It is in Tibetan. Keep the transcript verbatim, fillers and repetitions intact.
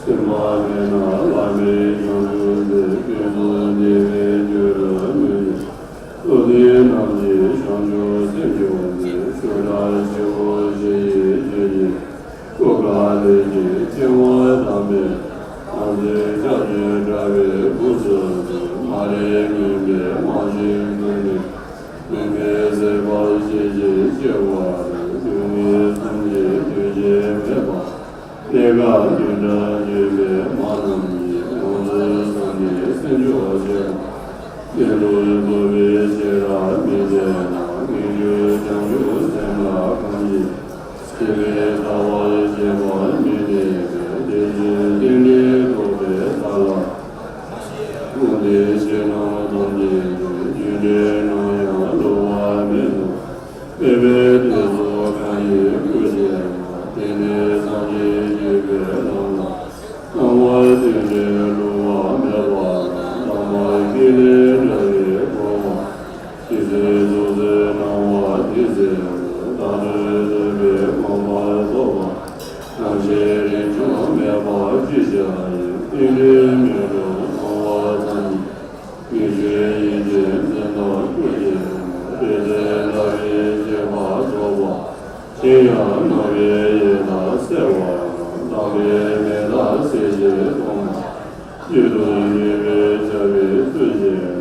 སེམས་པ་མེད་ན་བླ་མེད་བྱང་ཆུབ་སེམས། ཀུན་རྫོབ་བདེ་བའི་རྒྱུ་རུ་མི་འགྱུར། ཐུབ་བསྟན་རྣམས་ཀྱི་བྱང་ཆུབ་སེམས་མཆོག་འཛིན། ཤུགས་དྲག་ཆེན་པོ་ཞི་བའི་རྒྱུ་ཡིན། ཀུན་དགའ་ལས་ཀྱི་སྐྱེ་བོ་དམ་པས། ལམ་འཛིན་སྐྱབས་སུ་འདྲ་བའི་སྐུ་གསུང་ཐུགས། མ་རིག་མུན་པའི་རྨང་གཞི་ཀུན་ནས། མུན་པའི་ཟིལ་པ་ཞི་བྱེད་སྐྱེ་བོ་རང་། སྡུག་བསྔལ་གསུམ་གྱི་རྒྱུ་རྐྱེན་མེད་པ། གནས་སྐབས་དུས་འདྲ་བརྗོད་པའི་མ་རྣམས་ཀྱིས། ཡོངས་སུ་བཟུང་ནས་སེམས་མཆོག་སྤྱད་པ། གནས་ལུགས་རྟོགས་པའི་ཤེས་རབ་མི་གཏད་ན། ངེས་འབྱུང་བྱང་ཆུབ་སེམས་ལ་གང་ཞིག་སྐྱེ་བའི་ལྟ་བ་བྱེད་པ་མི་གནས་པས། དེ་བཞིན་རྟེན་འབྲེལ་རྟོགས་པའི་ས་ལ། ཀུན་ཏུ་བྱེད་རྣམས་ཐམས་ཅད་དུ། རྒྱུ་འབྲས་རྣམས་ཡང་བསླུ་བ་མེད་དོ། སྤེལ་པའི་དུས་སུ་གང་ཡིན་སྐུ་བྱེད་པ། དེ་ནས་སངས་རྒྱས་བརྒྱུད་པའི་ལམ་ལ། སྣང་བ་དུས་འདྲའི་བསླུ་བ་མེད་པ་དང་། དམ་པ་ཀུན་ལས་འདྲ་བའི་གོ་འཕང་། ཇི་སྲིད་ཚུགས་སུ་སྣང་བ་དེ་སྲིད་དུ། བདག་ཏུ་གཟུད་པའི་ངོ་བོ་རྫོགས་པ། རྣམ་ཤེས་རིན་ཆེན་མེད་པ་ཅི་ཞིག་ཡིན། རྟེན་འབྲེལ་མི་འགྲུབ་སྣང་བ་ཙམ་གྱིས། ཉེས་སྤྱོད་ཡིད་ཀྱི་འཛིན་སྟངས་སྐུ་གྱི་ངོ་བོ། དེ་ཚེ་ལྟ་བའི་དཔྱད་པ་རྫོགས་པ། གཞན་ཡང་སྣང་བའི་ཡི་དྭགས་གསལ་བ་དང་། དག་པའི་མེ་སྟག་གསལ་བྱེད་སྟོང་པ། སྤྱི་དང་ཉེ་བའི་བྱ་བའི་ཚུལ་གྱིས།